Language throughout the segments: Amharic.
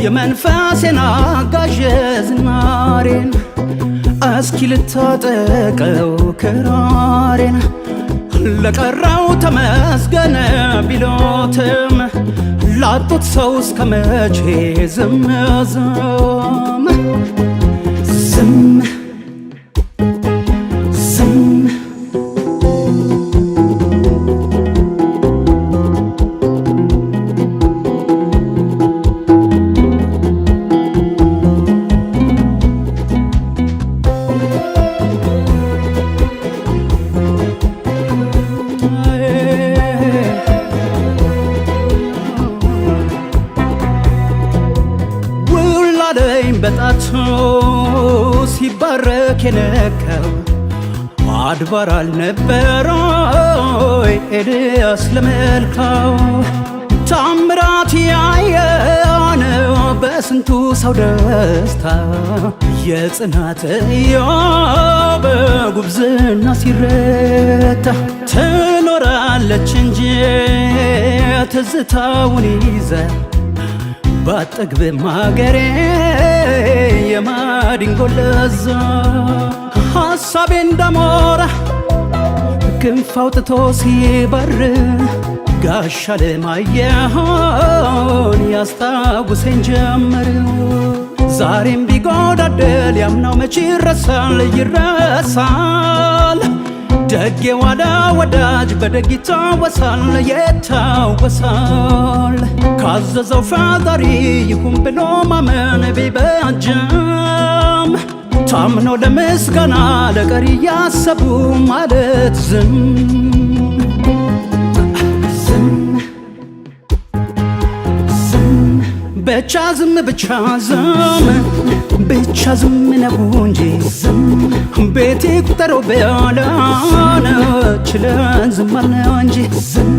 የመንፈሴን አጋዥ ዝናሬን እስኪ ልታጠቀው ክራሬን ለቀረው ተመስገን ቢሎትም ላጡት ሰው እስከ መቼ ዝም ዝም ዝም ዝም። ውላለኝ በጣቱ ሲባረክ የነካው አድባር አልነበረ ኤልያስ ለመልካው ታምራት ያየነው በስንቱ ሰው ደስታ የጽናት ኢዮብ በጉብዝና ሲረታ ትኖራለች እንጂ ትዝታውን ይዘ ባጠግብም አገሬ የማዲንጎ ለዛ ሐሳቤ እንዳሞራ ክንፍ አውጥቶ ሲበር ጋሻ ለማየሆን ያስታውሰኝ ጀመር። ዛሬም ቢጎዳደል ያምናው መች ይረሳል ይረሳል። ደግ የዋለ ወዳጅ በደግ ይታወሳል ይታወሳል። ካዘዘው ፈጣሪ ይሁን ብሎ ማመን ቢበጅም ታምኖ ለምስጋና ለቀሪ ያሰቡ ማለት ዝም ዝም ዝም ብቻ ዝም ብቻ ዝም ብቻ ዝም ነው እንጂ ዝም ቤቴ ቁጠረው ብለን ችለን ዝም አልነው እንጂ ዝም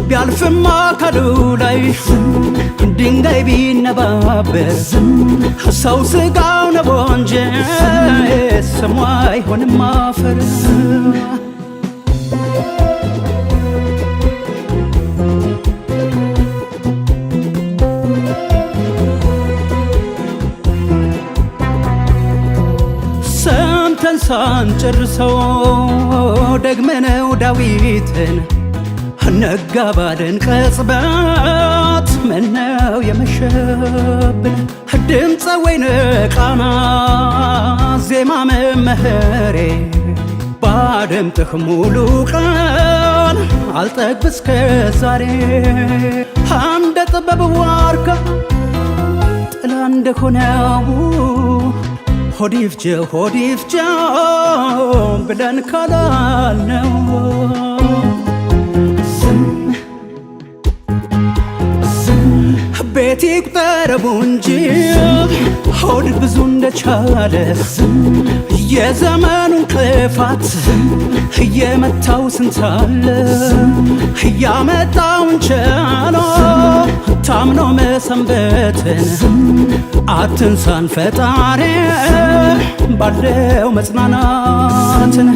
ቢያልፍም አካሉ ላይ ድንጋይ ቢነባበር ዝም ሰው ስጋው ነው እንጂ ስሙ አይሆንም አፈር። ሰምተን ሳንጨርሰው ደግመነው ዳዊትን ነጋ ባለን ቅጽበት ምነው የመሸብን ድምፀ ወይን ቃና ዜማ መመኸሬ ባደምጥህ ሙሉ ቀን አልጠግብ እስከ ዛሬ እንደ ጥበብ ዋርካ ጥላ እንደሆነው ሆዲፍጀ ሆዲፍጀ ብለን ካላልነው ዝም ዝም ቤት ይቁጠረው እንጂ ሆድ ብዙ እንደቻለ ዝም የዘመኑን ክፋት እየመታው ስንታለ እያመጣውን ችሎ ታምኖ መሰንበትን አትንሳን ፈጣሪ ባለው መጽናናትን።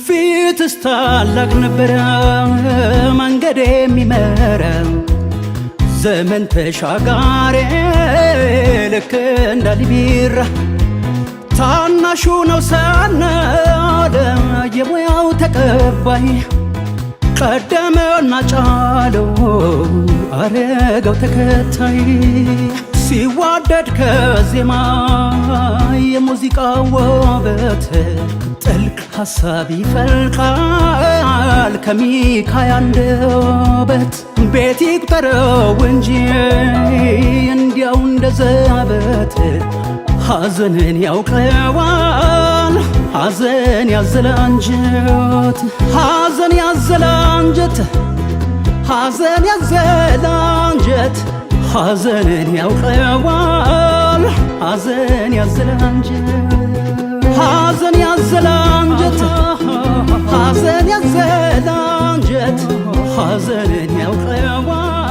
ፊትስ ታላቅ ነበረ መንገድ የሚመራ ዘመን ተሻጋሪ ልክ እንደ ሊቢራ ታናሹ ነው ሰነደ የሙያው ተቀባይ ቀደመና ጫለው አረገው ተከታይ ሲዋደድ ከዜማ የሙዚቃ ውበት ጥልቅ ሀሳብ ይፈልቃል ከሚካያ አንደበት ቤት ይቁጠረው እንጂ እንዲያው እንደ ዘበት ሐዘንን ያውቀዋል ሐዘን ያዘለ አንጀት ሐዘን ያዘለ አንጀት ሐዘን ያዘለ አንጀት ሐዘንን ያውቀዋል ሐዘን ያዘለ አንጀት፣ ሐዘን ያዘለ አንጀት፣ ሐዘን ያዘለ አንጀት፣ ሐዘንን ያውቀዋል።